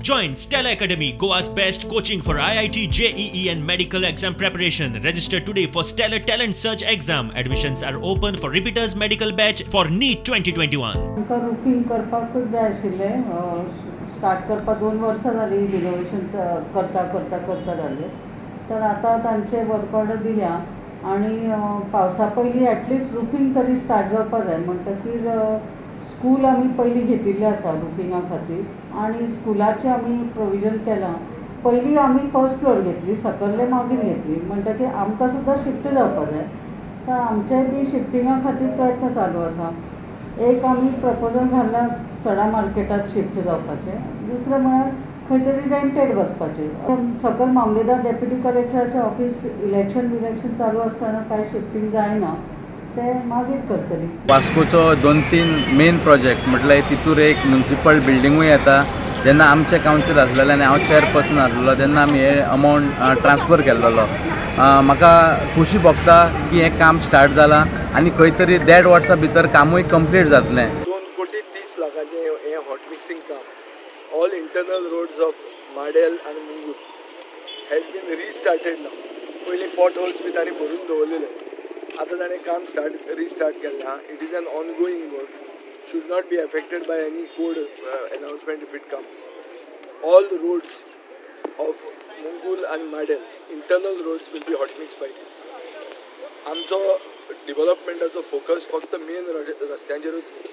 Join Stellar Academy, Goa's best coaching for IIT, JEE and medical exam preparation. Register today for Stellar Talent Search exam. Admissions are open for repeaters medical batch for NEET 2021. आमकां रुफींग करपाकूच जाय आशिल्लें. Start करपाक 2 वर्सां जालीं, renovation करता करता करता जालें. तर आतां तांचे वर्क ऑर्डर दिल्या आनी पावसा पयलीं एटलिस्ट रुफींग तरी स्टार्ट जावपा जाय. म्हणटकीर स्कूल आमी पयलीं घेतिल्लें आसा रुफिंगा खातीर आनी स्कुलाचें आमी प्रोविजन केलां. पयलीं आमी फर्स्ट फ्लोर घेतली, सकल्ले मागीर घेतली, म्हणटकीर आमकां सुद्दां शिफ्ट जावपा जाय. तर आमचेय बी शिफ्टिंगा खातीर प्रयत्न चालू आसा. एक आमी प्रपोजल घाल्लां सडा मार्केटांत शिफ्ट जावपाचें, दुसरें म्हळ्यार खंय तरी रेंटेड बसपाचें. सकयल मामलेदार डेप्युटी कलेक्टराचें ऑफिस इलेक्शन बिलेक्शन चालू आसतना कांय शिफ्टींग जायना, ते मागीर करतली. वास्कोचो 2-3 मेन प्रोजेक्ट म्हटल्यार तितूर एक म्युनिसिपल बिल्डिंगूय येता. जेन्ना आमचें कावन्सील आसलेलें आनी हांव चेअरपर्सन आसलेलो तेन्ना आमी हे अमावंट ट्रान्सफर केल्लो. म्हाका खुशी भोगता की हें काम स्टार्ट जालां आनी खंय तरी 1.5 वर्सां भितर कामूय कंप्लीट जातलें. 2 कोटी 30 लाखाचें हें हॉट मिक्सिंग काम all internal roads of Madel आनी Mungul has been restarted now. पयलीं पॉट होल्स बी तांणी भरून दवरलेले, आतां ताणें काम रिस्टार्ट केल्लें आहा. It is an ongoing work, should not be affected by any code announcement if it comes. All roads of Mungul and Madel, internal roads will be hot mixed by this. आमचो डेव्हलपमेंटाचो focus फक्त main रस्त्यांचेरूच न्ही,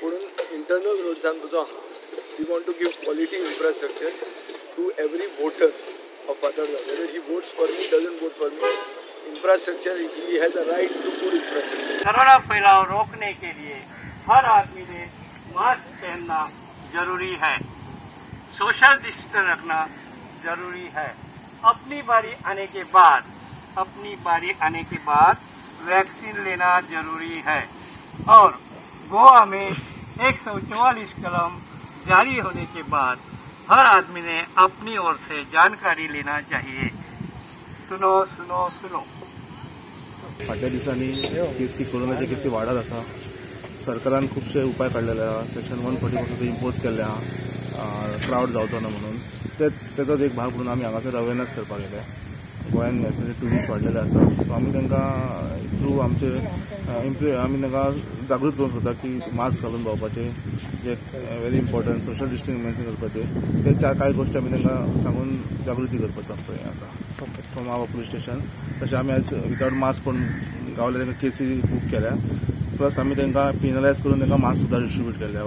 पूण internal रोड्सान जो आहा. We want to give quality infrastructure to every voter of Fatorda, whether he votes for me, doesn't vote for me. Infrastructure, he has a right to good infrastructure. Corona फैलाव रोकने K लिए हर आदमी ने mask पहनना जरूरी है, social distance रखना जरूरी है. अपनी बारी आने के बाद वैक्सीन लेना जरूरी है. और गोवा में 144 कलम जारी होने के बाद हर आदमी ने अपनी ओर से जानकारी लेना चाहिए. सुनो सुनो सुनो. फाटल्या दिसांनी केसी कोरोनाचे केसी वाडत आसा. सरकारान खुबशे उपाय काडलेले आहा. सेक्शन 144 इम्पोज केल्ले आहा क्रावड जावचो ना म्हणून. तेचोच एक भाग म्हणून आमी हांगासर अवेरनस करपाक गेले. गोंयान ह्या ट्युरिस्ट वाडलेले आसा, सो आमी तांकां थ्रू आमचे आमी तांकां जागृत करूंक सोदता की मास्क घालून भोंवपाचें, जे very important, social distancing maintain करपाचें, ते कांय गोश्टी आमी तांकां सांगून जागृती करपाचो आमचो हें आसा फ्रॉम our police station. तशें आमी आयज विदावट मास्क कोण गावले तांकां केसी बूक केल्या, प्लस आमी तांकां पिनलायज करून तांकां मास्क सुद्दां डिस्ट्रिब्यूट केल्या.